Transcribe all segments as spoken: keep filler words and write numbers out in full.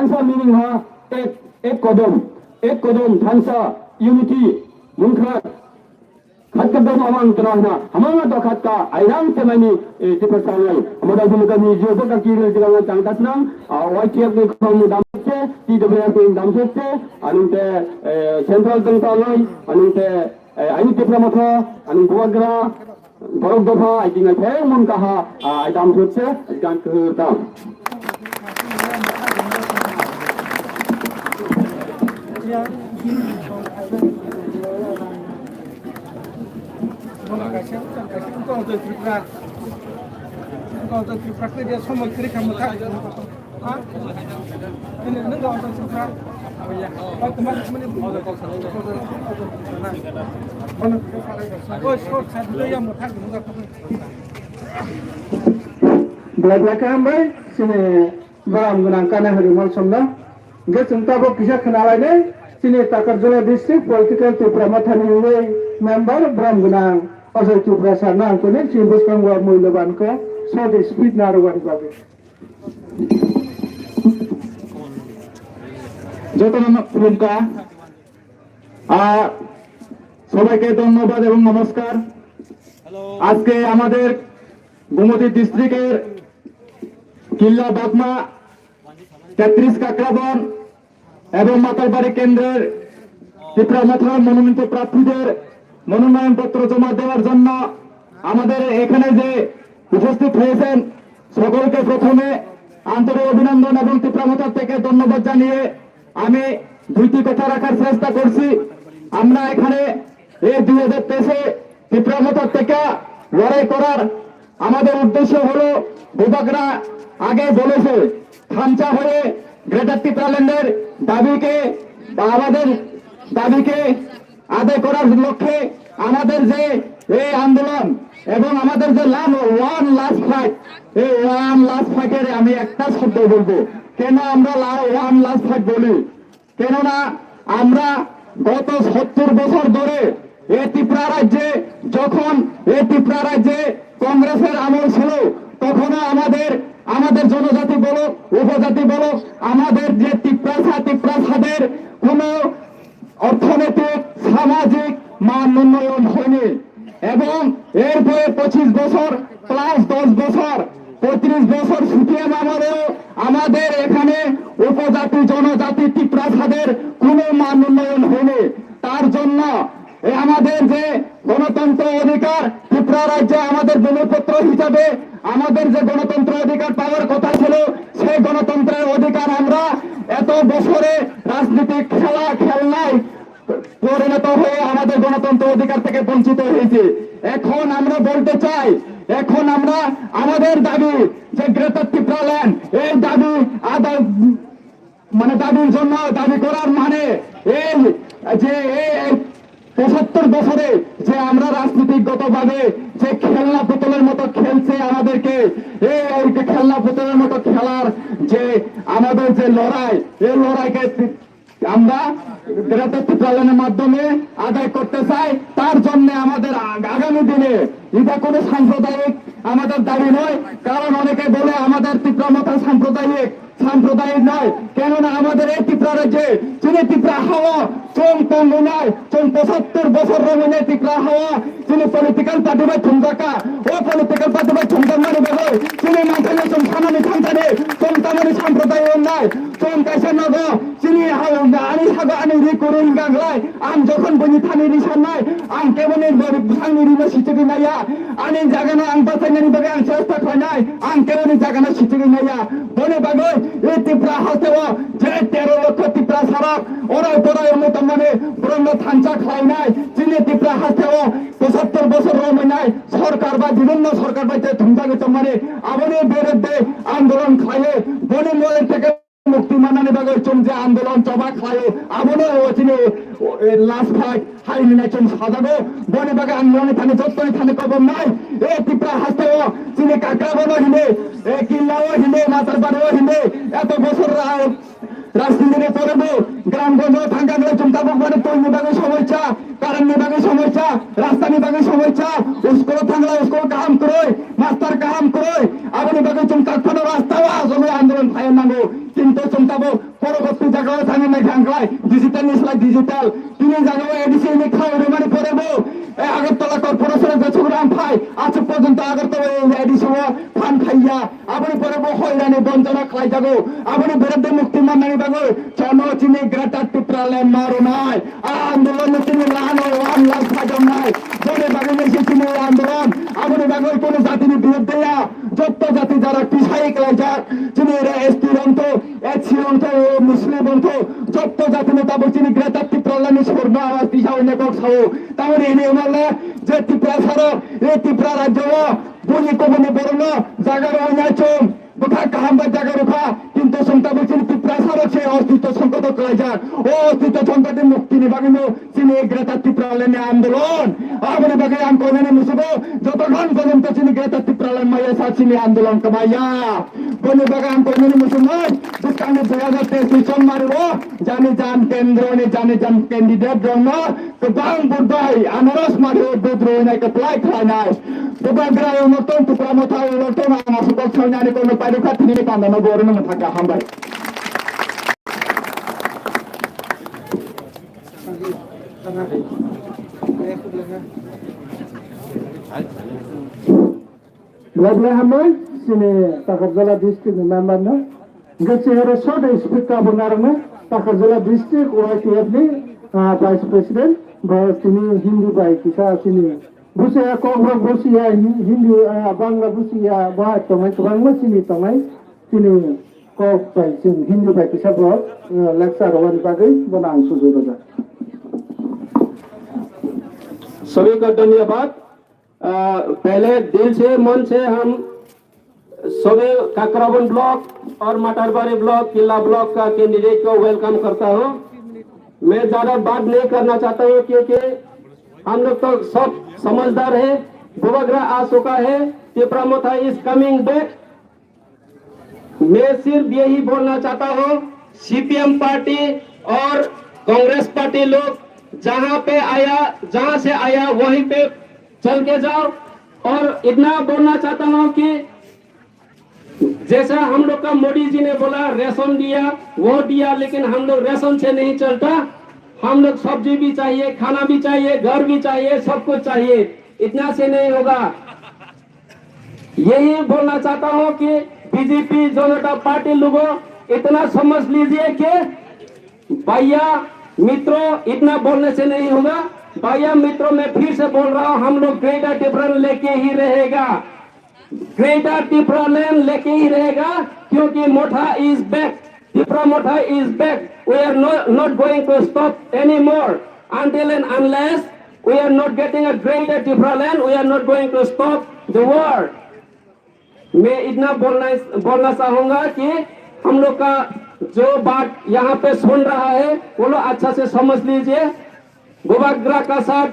Thansa meaning ha ek, ek kodom, ek kodom thansa unity mungkha khat ka dom amang tena hina hamang to khat ka airang temani, eh, tipa sangai amada bumka ni jo baka kiri jilanga tangkat nang, ah, Y T F ni kham dam se, T W F ni dam se, anung te, eh, central tang tangai, anung te, eh, aini Tipra Motha, anung Bubagra, Borok dopha, ai tinga theng mun kaha, ah, ai dam thut se, ai dam thut tam. Belai belai khe hambai chini borom gwnang Kanai Hari Molsomno. Hwnkhe chwng tabuk kisa khna lainai chini Takarjala District Political Tipra Mothani wngwi member borom gwnang Ajoy Tripura sir no ang kuni chini bwskango muiloban khe short speech narwkani bagwi. Jotono khulumkha. Ah, সবাইকে ধন্যবাদ এবং নমস্কার। আজকে আমাদের গোমতী ডিস্ট্রিক্টের কিল্লা বাগমা, তেত্রিশ কাকরাবন এবং মাতালবাড়ি কেন্দ্রের ত্রিপুরা মথা মনোনীত প্রার্থীদের মনোনয়ন পত্র জমা দেওয়ার জন্য আমাদের এখানে যে উপস্থিত হয়েছেন, সকলকে প্রথমে আন্তরিক অভিনন্দন এবং ত্রিপুরা মথা থেকে ধন্যবাদ জানিয়ে আমি দুইটি কথা রাখার চেষ্টা করছি। আমরা এখানে এই দুই হাজার তেইশে ত্রিপুরা মথা থেকে লড়াই করার আমাদের উদ্দেশ্য হলো, বুবাগরা আগে বলেছে, থামচা হয়ে গ্রেটার টিপ্রাল্যান্ডের দাবিকে বা আমাদের দাবিকে আদায় করার লক্ষ্যে আমাদের যে এই আন্দোলন এবং আমাদের যে লাম-, ওয়ান লাস্ট ফাইট, এই ওয়ান লাস্ট ফাইটের আমি একটা শব্দ বলবো, কেন আমরা লা-, ওয়ান লাস্ট ফাইট বলি? কেননা আমরা গত সত্তর বছর ধরে এ ত্রিপুরা রাজ্যে, যখন এ ত্রিপুরা রাজ্যে কংগ্রেসের আমল ছিল, তখনও আমাদের, আমাদের জনজাতি বলো, উপজাতি বলো, আমাদের যে তিপ্রাসা, তিপ্রাসাদের কোনো অর্থনৈতিক, সামাজিক মান উন্নয়ন হয়নি। এবং এরপরে পঁচিশ বছর প্লাস দশ বছর, পঁয়ত্রিশ বছর সিপিএম আমলেও আমাদের এখানে উপজাতি, জনজাতি, তিপ্রাসাদের কোনো মান উন্নয়ন হয়নি। তার জন্য এই আমাদের যে গণতন্ত্র অধিকার, ত্রিপুরা রাজ্যে আমাদের ভূমিপুত্র হিসাবে আমাদের যে গণতন্ত্র অধিকার পাওয়ার কথা ছিল, সেই গণতন্ত্রের অধিকার আমরা এত বছরে রাজনৈতিক খেলা খেলনায় পরিণত হয়ে আমাদের গণতন্ত্র অধিকার থেকে বঞ্চিত হয়েছি। এখন আমরা বলতে চাই, এখন আমরা আমাদের দাবি যে গ্রেটার ত্রিপুরা ল্যান্ড, এই দাবি আদায়, মানে দাবির জন্য দাবি করার মানে এই যে এই, এই পঁচাত্তর বছরে যে আমরা রাজনৈতিকগতভাবে যে খেলনা পুতুলের মতো খেলছে আমাদেরকে, এই, এই যে খেলনা পুতুলের মতো খেলার যে আমাদের যে লড়াই, এই লড়াইকে আমরা গ্রেটার ত্রিপুরাল্যান্ডের মাধ্যমে আদায় করতে চাই। তার জন্য আমাদের আগ-, আগামী দিনে এটা কোনো সাম্প্রদায়িক আমাদের দাবি নয়, কারণ অনেকে বলে আমাদের ত্রিপুরা মথা সাম্প্রদায়িক, সাম্প্রদায়িক নয়, কেননা আমাদের এই ত্রিপুরা রাজ্যে চীনে ত্রিপুরা হাওয়া চোম কঙ্গনায় চোম পঁচাত্তর বছর রঙিনে ত্রিপুরা হাওয়া চীনে পলিটিক্যাল পার্টি বাই থুমজাকা, ও পলিটিক্যাল পার্টি বাই থুমজাক মানে বেগো চীনে মাথায় চোম সানানি থামতানি চোম তামানি সাম্প্রদায়িক নয়, চোম কাইসা নগো, Chini ha-, ani sago ani ri kwrwi wngkha khlai. Ang jokhon buini thani ri sannai, ang keboni bwsangni rino sichigwi naiya. Ani jagano ang bachainani bagwi ang chesta khlainai, ang keboni jagano sichigwi naiya. Boni bagwi e Tripura hasteo je tero lokho Tripura sarok orai torai wngwi tongmani borokno thansa khlainai. Chini Tripura hasteo pochattor bosor romwi nai sorkar bai bibhinno sorkar bai je thumjagwi tongmani aboni birudde andolon khlaiwi boni mole theke mukti mannani bagwi chwng je andolon choba khlaio, abono o chini, o, e, last fight hai hinwi chwng sajago. Boni bagwi ang noni thani jottoni thani kobom nai. E Tripura hasteo chini Kakrabano hini, e Killao hini, Matarbario hini, eto bosor ra-, rajnitini porebo gramgonjo thangkha khlai chwng tabuk mani toini bagwi somosya. Current ni bagwi somosya, rasta ni bagwi somosya, school o thangla school kaham kwrwi, master kaham kwrwi, aboni bagwi chwng tak phano rasta o achugwi andolon khlaiwi nango. Kintu chwng tabuk Thangwi naikha ang khlai, digital ni slai digital. Tini jaga o A D C ni kha rimani pore bo, e, Agartala corporation o jesuk rang phai, achuk porjonto Agartala o A D C o phan khaiya. Aboni pore bo hoirani bonjora khlai jago. Aboni biruddhe mukti mannani bagwi chwngno chini Greater Tipraland ma rwnai. A andolon no chini lahano one lakh phaijaknai. Boni bagwi nai se chini andolon. Aboni bagwi kono jatini biruddhe ya. Jotto jati jara pisai khlaijak. Chini ere S T rong to, H C rong to, Muslim rong to, jotto jatino tabuk chini Greater Tipraland ni sorno awas tisa hwnwi kok sao. Tamoni hwnwi hwnle je Tiprasa rok, e Tipra rajyo o, boni koboni borokno jaga rwui nai chwng. Bwkha kaham bai jaga rwkha, kintu chwng tabuk chini Tiprasa rok se ostitw songkoto kwlaijak. O ostitw songkotni muktini bagwino chini Greater Tipraland ni andolon. Aboni bagwi ang koinani musugo, jotokhon porjonto chini Greater Tipraland maya sa chini andolon kwmaya. Boni bagwi ang koinani musugo, bwskangni dui hajar teis ni chongmari o, jani jan kendro ni jani jan candidate rokno, Kwbang budai anaros mari budroi nai kwplai khlainai. Bubagra uloktong Tipra Motha uloktong ang asukok sawnani kono pairukha tini pandano borno motha kaham bai. Belai belai hambai chini Takarjala district ni member no. Hingke chini oro short speech ka bo narwknai Takarjala district Y T F ni, ah, vice president bo chini Hindi bai kisa chini busia Kokborok busia Hindi, ah, Bangla busia bo hai tongnai kwbangma chini tongnai chini kok bai chini Hindi bai kisa bo, ah, lecture rwani bagwi bono ang sujuk rwjak. सभी को धन्यवाद। अ, पहले दिल से, मन से हम सभी काकराबंद ब्लॉक और मटारबाड़ी ब्लॉक, किला ब्लॉक का कैंडिडेट को वेलकम करता हूँ। मैं ज़्यादा बात नहीं करना चाहता हूँ, क्योंकि हम लोग तो सब समझदार है। बुबाग्रा आ चुका है, तिपरा मोथा is coming back। मैं सिर्फ यही बोलना चाहता हूँ, सीपीएम पार्टी और कांग्रेस पार्टी लोग जहाँ पे आया, जहाँ से आया, वहीं पे चल के जाओ। और इतना बोलना चाहता हूँ कि जैसा हम लोग का मोदी जी ने बोला, राशन दिया, वो दिया, लेकिन हम लोग राशन से नहीं चलता। हम लोग सब्जी भी चाहिए, खाना भी चाहिए, घर भी चाहिए, सब कुछ चाहिए। इतना से नहीं होगा। यही बोलना चाहता हूँ कि बीजेपी जनता पार्टी लोगों, इतना समझ लीजिए कि भैया मित्रों, इतना बोलने से नहीं होगा। भैया मित्रों, मैं फिर से बोल रहा हूँ, हम लोग ग्रेटर टिपरन लेके ही रहेगा। ग्रेटर टिपरालैंड लेके ही रहेगा, क्योंकि मोठा is back, Tipra Motha is back। We are not, not going to stop anymore until and unless we are not getting a greater Tipraland, we are not going to stop the war। मैं इतना बोलना, बोलना चाहूंगा कि हम लोग का जो बात यहाँ पे सुन रहा है, वो लोग अच्छा से समझ लीजिए। बुबाग्रा का साथ,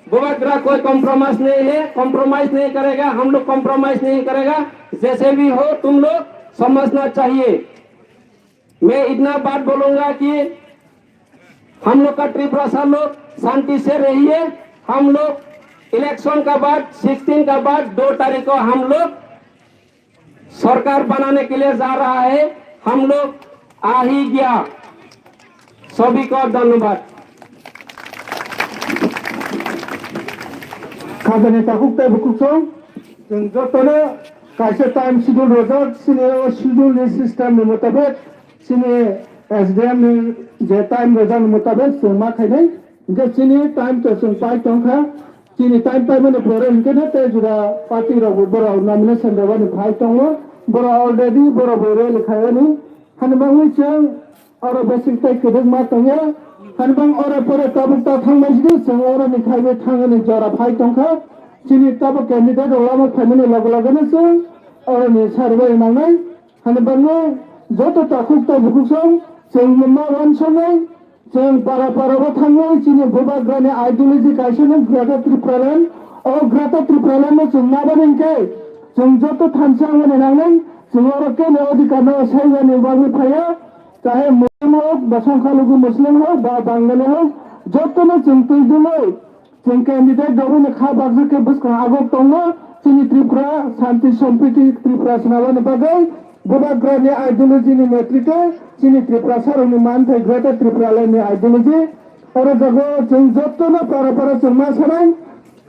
बुबाग्रा कोई कॉम्प्रोमाइज नहीं है, कॉम्प्रोमाइज नहीं करेगा, हम लोग कॉम्प्रोमाइज नहीं करेगा। जैसे भी हो, तुम लोग समझना चाहिए। मैं इतना बात बोलूंगा कि हम लोग का त्रिपुरा सा लोग शांति से रहिए। हम लोग इलेक्शन का बाद, सिक्सटीन का बाद, दो तारीख को हम लोग सरकार बनाने के लिए जा रहा है, हम लोग आ ही गया। सभी को धन्यवाद। Khajani takhuk tei bukhuk song, chwng jotono kaisa time schedule rojak, chini o schedule ni system ni motabek, chini S D M ni je time rojak ni motabek chwng ma khainai. Hingke chini time to chwng pai tongkha, chini time paimani pore hingke no tei jora party rok bo borok nomination rwbani phai tongo, borok already borok bo rally khaiyani, hani bagwi chwng oro bwswk tei kwdwkma tongya, hani bang oro pore tabuk ta thangbai sidi chwng oroni khaiwi thangani jora phai tongkha, chini tabuk candidate rok lama phaimani loge loge no chwng oroni sarbai nangnai. Hani bagwi joto takhuk tei bukhuk song chwng ma wansuknai, chwng para para o thangwi chini bubagrani ideology kaisa no Greater Tipraland, o Greater Tipraland no chwng nabani hwnkhe chwng joto thansa wngmani nangnai, chwng oro kene odhikar no saimani bagwi phaiya, chahe Muslim hok, ba Songkhalugu Muslim hok, ba Bangali hok, joto no chwng twi dwlwi Chwng candidate rokni kha bakjak khe bwskang agok tongo, chini Tripura shanti sompriti Tripura swnamani bagwi Bubagrani ideology ni netrite chini Tripura sarokni manthai Greater Tripura Land ni ideology. Oro jago chwng jotono para para chwng ma sanai.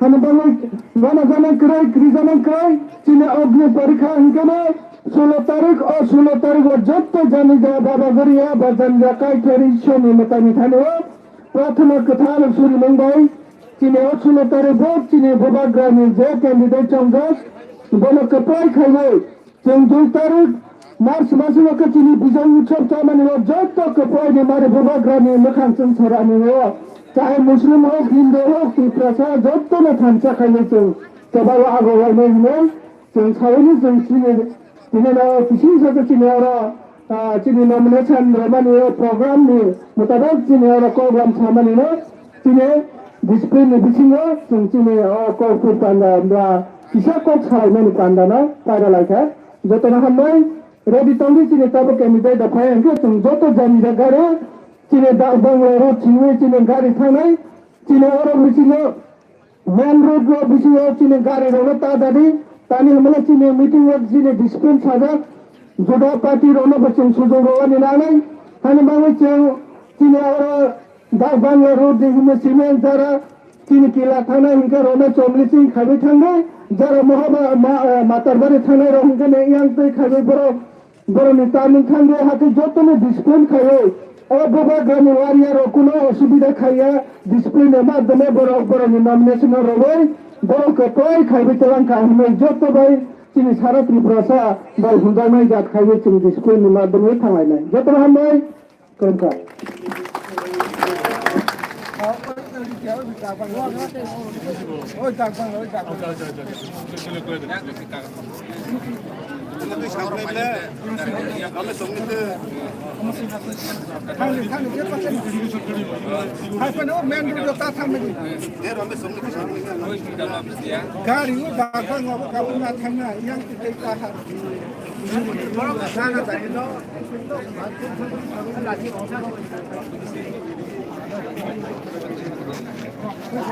Hano bangwi gana gana kwrwi, kwrwi gana kwrwi, chini Agni Porikha hwnkhe no sulo tarik, o sulo tarik o jotto jani ja Baba Goriya ba jani ja Kaitor Ishwar ni mwtai ni thani o prathana kwthar suri mung bai. Chini o sulo tarik bo chini Bubagrani je candidate chongjak, bono kwplai khaiwi, chwng dui tarik March masingo khe chini Bijay Utsav chamani o joto kwplai ni mari Bubagrani mwkhang chwng sorani o. Chai Muslim hok, Hindu hok, Tiprasa jotono thansa khainai chwng kebao ago wainai hinwi chwng saui chwng chini, tini no kising sa chini oro, ah, chini nomination rwmani o program ni mutabak chini oro program samani no. Chini discipline ni bisingo chwng chini o kok panda ba kisa kok salaimani panda no paira laikha. Jotono hambai, ready tongdi chini tabuk candidate da phai hwnkhe chwng joto jani da gari chini da Bangla road chini chini gari thangnai chini oro bisingo main road o bisingo chini gari rokno ta dadi tani hwnmano chini meeting o chini discipline sajak juda party rokno bo chwng sujok rwani nanai hani bagwi chwng chini oro Dak Bangla road ni hwnwi simi ang jara chini kila thangnai hwnkhe rwna chomli chini khaiwi thangnai, jara Mohaba-, ma-, eh, Matarbari thangnai rok hwnkhe ne yang twi khaiwi borok, borokni tamung thangwi hati jotono discipline khaiwi. O Bubagrani warrior rok kuno osubida khaiya, discipline ni madhyome borok borokni nomination no rwwi borok kwplai khaiwi twlang kha hwnwi joto bai chini sara Tripurasa bai hwnjaknai jat khaiwi chini discipline ni madhyome thanglainai. Jotono hambai. Kwrwngkha. Gari o dakbang abo kabuna thangna yang tei kahar.